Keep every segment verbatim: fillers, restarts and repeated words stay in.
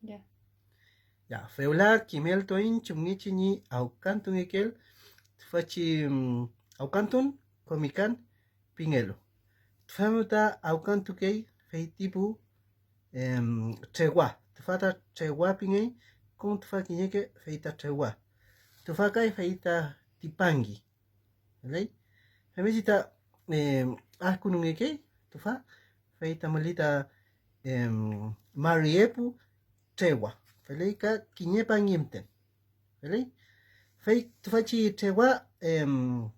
Ya. Ya, fewla kimeltuaiñ chumngechi ñi awkantungekeel tüfachi, mm, awkantun komikan pingelu. Tüfa mew ta awkantukey fey ti pu, em, trewa. Tüfa ta trewa pingey, kom tüfa kiñeke fey ta trewa. Tüfa kay fey ta ti pangi. Feley. Femngechi ta, em, adkünungekey tüfa, fey ta müli ta, em, mari epu trewa. Feley ka kiñe pangi müten. Feley. Fey tüfachi trewa, em,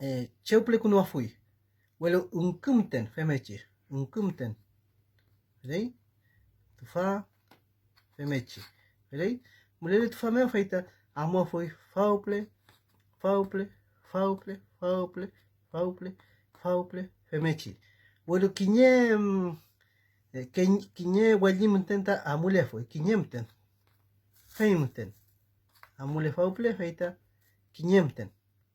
eh, chew pülekünuafuy, welu üngkü müten femngechi, üngkü müten. Feley. Tüfa femngechi. Feley. Mülele tüfa mew, fey ta amuafuy fawpüle, fawpüle, fawpüle, fawpüle, fawpüle, fawpüle femngechi. Welu kiñe, mm, eh, keñ-, kiñe welli müten ta amulefuy, kiñe müten. Fey müten. Amule fawpüle, fey ta kiñe müten.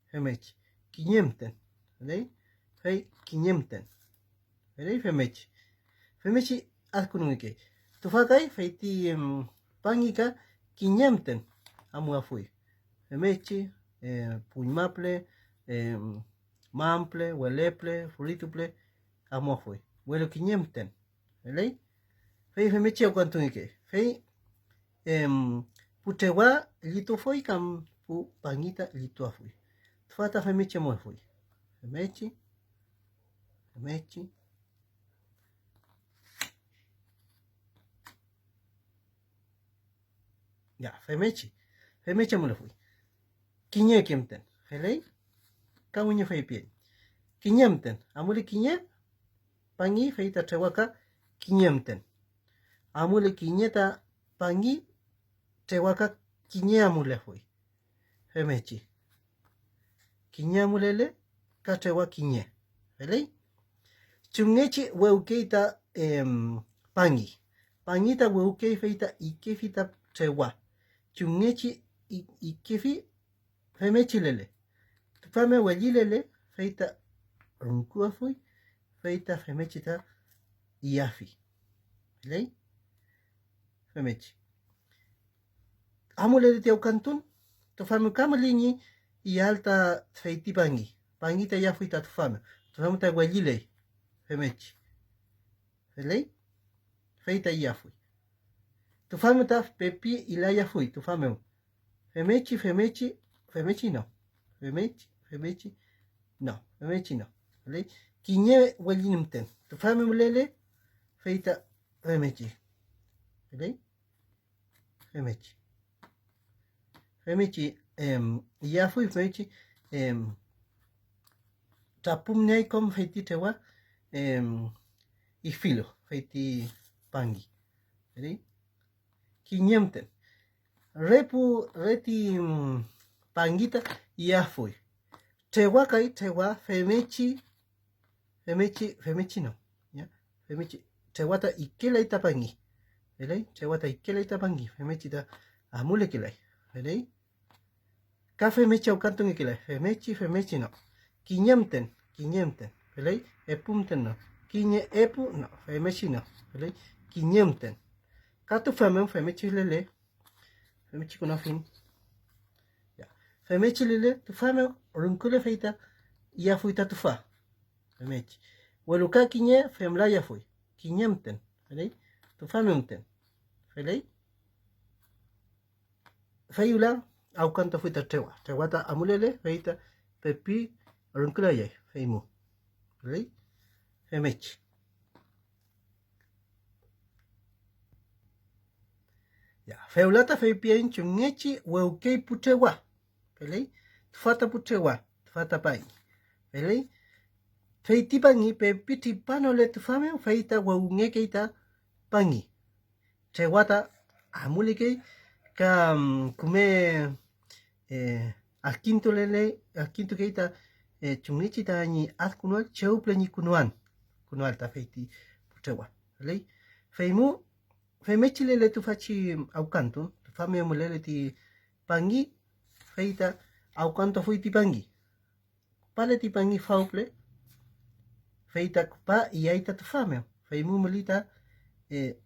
Femngechi, kiñe müten. Feley. Fey kiñe müten. Feley femngechi. Femngechi adkünungekey. Tüfa kay, fey ti, em, pangi ka kiñe müten amuafuy. Femngechi, eh, puñma püle, em, man püle, wele püle, furitu püle amuafuy. Welu kiñe müten. Feley. Fey femngechi awkantungekey. Fey, em, pu trewa llituafuy kam pu pangi ta llituafuy. Tüfa ta femngechi amulefuy. Femngechi, femngechi. Ya, femngechi. Femngechi amulefuy. Kiñeke müten. Feley. Ka wiño feypien. Kiñe müten. Amule kiñe pangi, fey ta trewa ka kiñe müten. Amule kiñe ta pangi, trewa ka kiñe amulefuy. Femngechi. Kiñe amulele ka trewa kiñe. Feley. Chumngechi wewkey ta, em, pangi. Pangi ta wewkey, fey ta ikefi ta trewa. Chumngechi i-, ikefi, femngechi lele. Tüfa mew wellilele, fey ta rünkuafuy, fey ta femngechi ta iyafi. Feley. Femngechi. Amulele ti awkantun, tüfa mew ka müley ñi iyael ta feyti pangi. Pangi ta iyafuy ta tüfa mew. Tüfa mew ta welliley. Femngechi. Feley. Fey ta iyafuy. Tüfa mew ta pepi ilayafuy tüfa mew. Femngechi, femngechi, femngechi no. Femngechi, femngechi, no. Femngechi no. Feley. Kiñe wellin müten. Tüfa mew mülele, fey ta femngechi. Feley. Femngechi. Femngechi, em, iyafuy, femngechi, em, trapümnieay kom feyti trewa, em, ifilu feyti pangi. Feley. Kiñe müten. Re pu, re ti, mm, pangi ta iyafuy. Trewa kay, trewa, femngechi, femngechi, femngechi no. Ya, femngechi, trewa ta ikelay ta pangi. Feley, trewa ta ikelay ta pangi, femngechi ta amulekelay. Feley. Ka femngechi awkantungekelay, femngechi, femngechi no. Kiñe müten, kiñe müten. Feley, epu müten no. Kiñe epu no, femngechi no. Feley, kiñe müten. Ka tüfa mew femngechi lele, femngechi künafiñ. Ya. Femngechi lele, tüfa mew rüngküle fey ta iyafuy ta tüfa. Femngechi. Welu ka kiñe femlayafuy. Kiñe müten. Feley, tüfa mew müten. Feley. Fey wüla awkantuafuy ta trewa. Trewa ta amulele, fey ta pepi rüngkülayay, fey mu. Feley, femngechi. Ya, fewla ta feypiaiñ chumngechi wewkey pu trewa. Feley, tüfa ta pu trewa, tüfa ta pangi. Feley, fey ti pangi pepi tripanole tüfa mew, fey ta wewngekey ta pangi. Trewa ta amulekey ka, mm, küme, eh, adkintulele, adkintukey ta, eh, chumngechi tañi adkünuel chew püle ñi künuan, künual ta feyti pu trewa. Feley, feymu femngechi lele tüfachi awkantun, tüfa mew mülele ti pangi, fey ta awkantuafuy ti pangi. Küpale ti pangi fawpüle, fey ta küpa iyay ta tüfa mew, feymu müli ta, eh,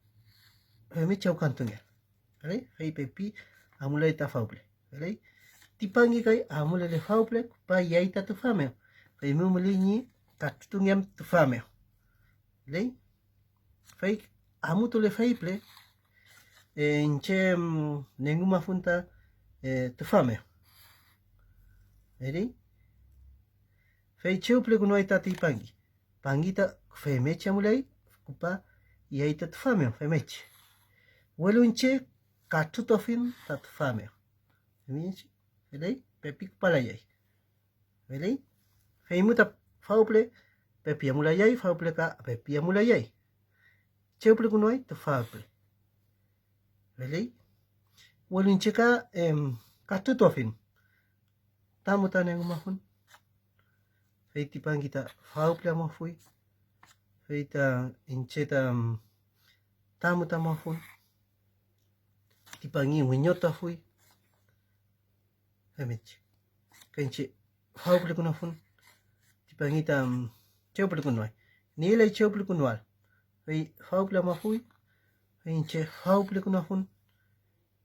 femngechi awkantungean. Feley, fey pepi amuley ta fawpüle. Feley, ti pangi kay amulele fawpüle, küpayay ta tüfa mew, feymew müley ñi katrütungeam tüfa mew. Feley, fey amutule fey püle, eh, iñche, mm, nengümafun ta, eh, tüfa mew. Feley, fey chew pülekünuay tati pangi. Pangi ta femngechi amuley, küpayay ta tüfa mew femngechi. Welu iñche katrütuafin ta tüfa mew. Femngechi, feley, pepi küpalayay. Feley, feymu ta fawpüle, pepi amulayay, fawpüle ka pepi amulayay. Chew pülekünuay tüfa püle. Feley, welu iñche ka, em, katrütuafin. Tamu ta nengümafun. Fey ti pangi ta fawpüle amuafuy. Fey ta iñche ta, em, tamu ta amuafun. Ti pangi wiñotuafuy. Femngechi. Ka iñche fawpülekünuafun. Ti pangi ta, em, chew pülekünuay. Nielay chew pülekünual. Fey fawpüle amuafuy. Fey iñche fawpülekünuafun.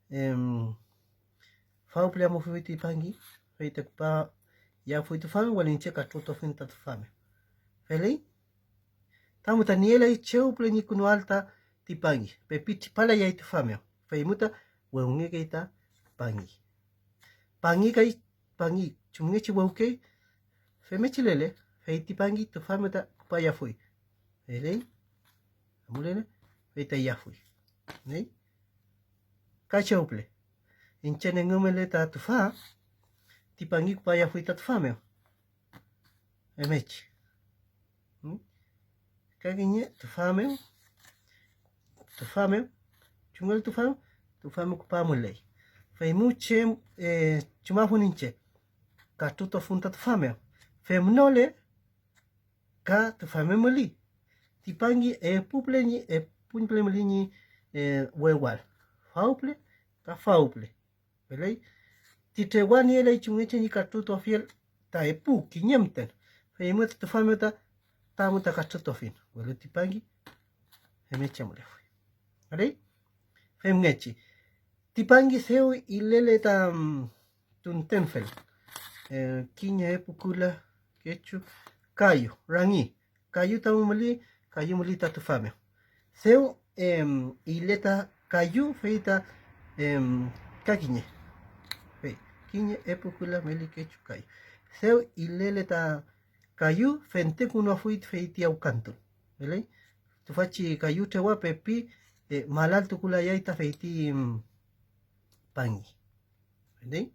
Em, fawpüle amuafuy ti pangi, fey ta küpayafuy tüfa mew, welu iñche katrütuafin ta tüfa mew. Feley, tamu ta nielay chew püle ñi künual ta ti pangi, pepi tripalayay tüfa mew, feymu ta wewngekey ta pangi. Pangi kay, pangi chumngechi wewkey, femngechi lele, fey ti pangi tüfa mew ta küpayafuy. Feley, amulele, fey ta iyafuy. Ney, ka chew püle. Iñche nengümele ta tüfa, ti pangi küpayafuy ta tüfa mew. Femngechi. ¿Mm? Ka kiñe tüfa mew, tüfa mew, ¿chumngelu tüfa mew? Tüfa mew küpamuley. Feymu chem, eh, chumafun iñche, katrütuafun ta tüfa mew. Femnole, ka tüfa mew müli. Ti pangi epu püle ñi, epuñ püle müli ñi, eh, wewal. Faw püle ka faw püle. Feley, ti trewa nielay chumngechi ñi katrütuafiel ta epu kiñe müten. Feymew ta tüfa mew ta, tamu ta katrütuafin. Welu ti pangi femngechi amulefuy. Feley, femngechi. Ti pangi dew ilele ta, mm, tunten fel. Eh, kiñe epu küla, kechu, kayu, rangi. Kayu tamu müli, kayu müli ta tüfa mew. Dew, em, ile ta kayu, fey ta, em, ka kiñe. Fey, kiñe epu küla meli kechu kayu. Dew ilele ta kayu, fentekünuafuy fey ti awkantun. Feley, tüfachi kayu trewa pepi, eh, malaltukulayay ta fey ti, em, pangi. Feley,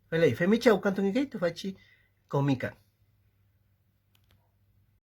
feley, femngechi awkantungekey tüfachi komikan.